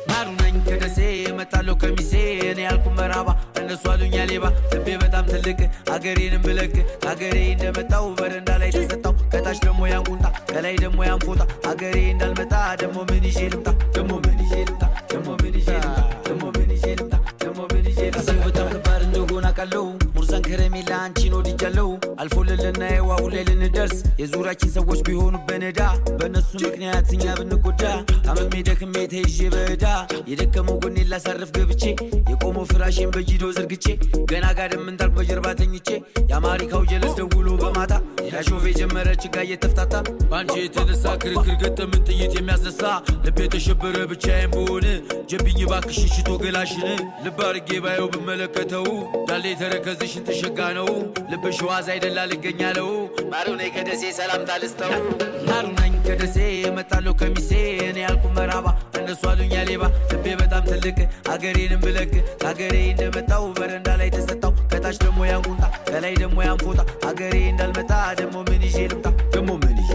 ማሩ ነኝ ከደሴ፣ እመጣለሁ ከሚሴ። እኔ ያልኩ መራባ፣ እነሱ አሉኛ ሌባ። ልቤ በጣም ትልቅ፣ አገሬንም ብለቅ አገሬ እንደመጣው በረንዳ ላይ ተሰጣው። ከታች ደግሞ ያን ቁንጣ፣ ከላይ ደግሞ ያን ፎጣ። አገሬ እንዳልመጣ ደግሞ ምን ይዤ ልምጣ? ደግሞ ምን ይዤ ልምጣ? ደግሞ ምን ይዤ ልምጣ? ደግሞ ምን ይዤ ልምጣ? ደግሞ ምን ይዤ ልምጣ? ጊዜው በጣም ከባድ እንደሆነ አውቃለሁ። ሙርዛን ከረሜላ አንቺን ወድጃለሁ። አልፎልን ልናየው አሁን ላይ ልንደርስ፣ የዙሪያችን ሰዎች ቢሆኑ በነዳ፣ በእነሱ ምክንያት እኛ ብንጎዳ፣ ታምሜ ደክሜ ተይዤ በዕዳ፣ የደከመው ጎኔን ላሳርፍ ገብቼ፣ የቆመው ፍራሼን በጂዶ ዘርግቼ፣ ገና ጋደም እንዳልኩ በጀርባ ተኝቼ፣ የአማሪካው ጀለስ ደውሎ በማታ ያሾፌ ጀመረ ችጋ እየተፍታታ። በአንቺ የተነሳ ክርክር ገጠምን ጥይት የሚያስነሳ። ልቤ ተሸበረ ብቻዬን ብሆን። ጀብኝ ባክሽ ሽቶ ገላሽን ልብ አርጌ ባየው ብመለከተው፣ ዳሌ ተረከዝሽን ተሸጋ ነው። ልብሽ ዋዛ አይደላ ልገኛለው። ማሩ ነኝ ከደሴ፣ ሰላምታ ልስጠው። ማሩ ነኝ ከደሴ፣ እመጣለሁ ከሚሴ። እኔ ያልኩ መራባ፣ እነሱ አሉኛ ሌባ። ልቤ በጣም ትልቅ፣ አገሬንም ብለቅ አገሬ እንደመጣው በረንዳ ላይ ተሰጣው። ከታች ደግሞ ያን ቁንጣ፣ ከላይ ደግሞ ያን ፎጣ። አገሬ እንዳልመጣ ደግሞ ምን ይዤ ልምጣ? ደግሞ ምን ይዤ